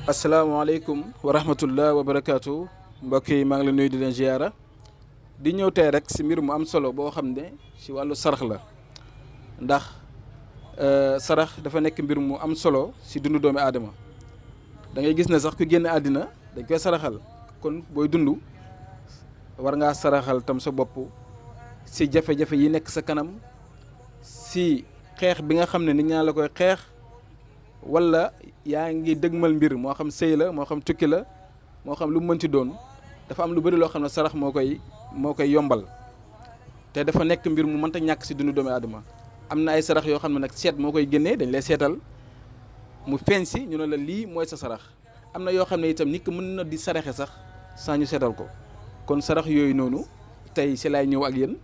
asalaamaaleykum wa rahmatullah wa barakaatu mbokk yi maa ngi la nuyu di leen ziyaara di ñëw tey rek si mbir mu am solo boo xam ne si wàllu sarax la ndax sarax dafa nekk mbir mu am solo si dundu doomi aadama da ngay gis ne sax ku génn àddina dañ koy saraxal kon booy dund war ngaa saraxal tam sa bopp si jafe-jafe yi nekk sa kanam si xeex bi nga xam ne nit ñaa la koy xeex wala yaa ngi dëgmal mbir moo xam sëy la moo xam tukki la moo xam lu mu mënti doon dafa am lu bëri loo xam ne sarax moo koy yombal te dafa nekk mbir mu mënta ñàkk si dundu doomu aadama am na ay sarax yoo xam ne nag seet moo koy génnee dañ lay seetal mu feeñ si ñu ne la lii mooy sa sarax am na yoo xam ne itam nit ki mën na di saraxe sax saa ñu seetal ko kon sarax yooyu noonu tey si laay ñëw ak yéen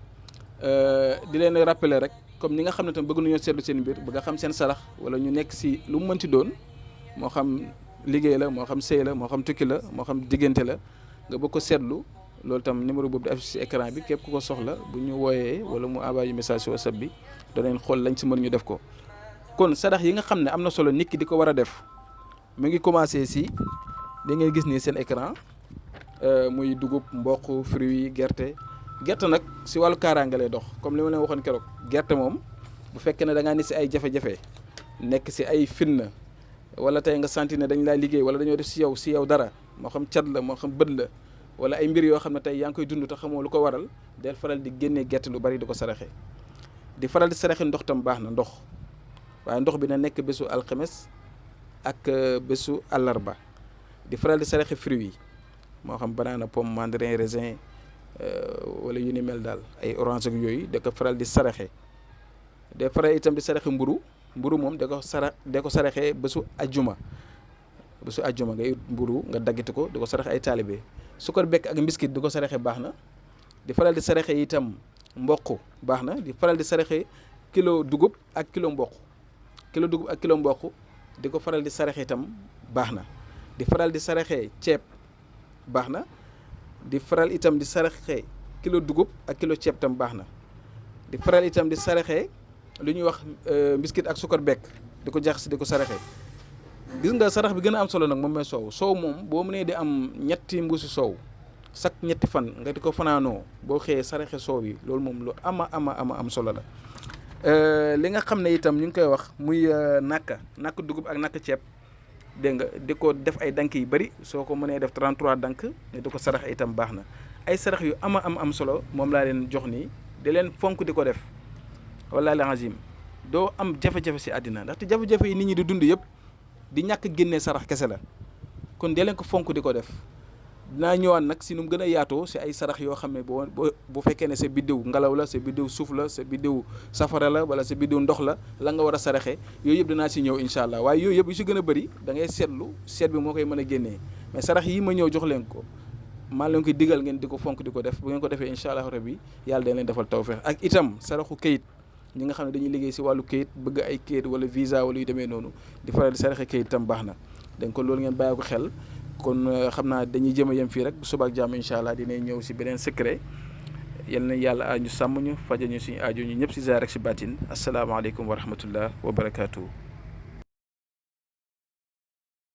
di leen rappeler rek comme ni nga xam ne tam bëgg nañoo seetlu seen mbir bëgg a xam seen sarax wala ñu nekk si lu mu mënti doon moo xam liggéey la moo xam sëy la moo xam tukki la moo xam diggante la nga bëgg ko seetlu loolu tam numéro boobu di affiché si écran bi képp ku ko soxla bu ñu wooyee wala mu envoyé message si WhatsApp bi danañ xool lañ si mën ñu def ko. kon sarax yi nga xam ne am na solo nit ki di ko war a def mu ngi commencé si li ngeen gis nii seen écran muy dugub mboq fruits gerte. gerte nag si wàllu kaaraange lay dox comme li ma leen waxoon keroog gerte moom bu fekkee ne da ngaa ne si ay jafe-jafe nekk si ay fitna wala tey nga santi ne dañ laa liggéey wala dañoo def si yow dara moo xam cat la moo xam bët la wala ay mbir yoo xam ne tey yaa ngi koy dund te xamoo lu ko waral del faral di génnee gerte lu bari di ko saraxe di faral di saraxe ndox tam baax na ndox waaye ndox bi na nekk bésu alxames ak bésu àllarba di faral di saraxe fruits yi moo xam banana pomme mandarin raisin wala yu ni mel daal ay orange ak yooyu da ko faral di saraxe de faral itam di saraxe mburu moom da ko saraxe bésu ajjuma ngay mburu nga daggite ko di ko saraxe ay taalibe sukar bekk ak mbiskit di ko saraxe baax na di faral di saraxe itam mboq baax na di faral di saraxe kilo dugub ak kilo mboq di ko faral di saraxe itam baax na di faral di saraxe ceeb baax na di faral itam di saraxe kilo dugub ak kilo ceeb tam baax na di faral itam di saraxe lu ñuy wax mbiskit ak sukar bekk di ko jaxase di ko saraxe gis nga sarax bi gën a am solo nag moom mooy soow moom boo mënee di am ñetti mbuusi soow chaque ñetti fan nga di ko fanaanoo boo xëyee saraxe soow yi loolu moom lu am solo la li nga xam ne itam ñu ngi koy wax muy nakk dugub ak nakk ceeb dégg nga di ko def ay dank yu bëri soo ko mënee def 33 dank ne di ko sarax itam baax na ay sarax yu am solo moom laa leen jox nii di leen fonk di ko def wallaahi azim doo am jafe-jafe si àddina ndaxte jafe-jafe yi nit ñi di dund yëpp di ñàkk génnee sarax kese la kon dee leen ko fonk di ko def dinaa ñëwaat nag si nu mu gën a yaatoo si ay sarax yoo xam ne bu fekkee ne sa biddiw ngelaw la sa biddiw suuf la sa biddiw safara la wala sa biddiw ndox la nga war a saraxe yooyu yëpp dinaa si ñëw incha allah waaye yooyu yëpp yu si gën a bëri da ngay seetlu seet bi moo koy mën a génnee mais sarax yi ma ñëw jox leen ko maa leen koy digal ngeen di ko fonk di ko def bu ngeen ko defee incha allah rabbi yàlla dañ leen defal tawfeex ak itam saraxu kayit ñi nga xam ne dañuy liggéey si wàllu kayit bëgg ay kayit wala visa wala yu demee noonu di faral di saraxe kayit tam baax na donc kon loolu ngeen bàyyi ko xel kon xam naa dañuy jëm a yem fii rek bu suba ak jàmm incha allah dinañ ñëw si beneen secret yal na yàlla aar ñu sàmm ñu fajal ñu suñu aajo ñu ñëpp si zaahir rek si baatin asalaamaaleykum wa rahmatullah wa barakaatu.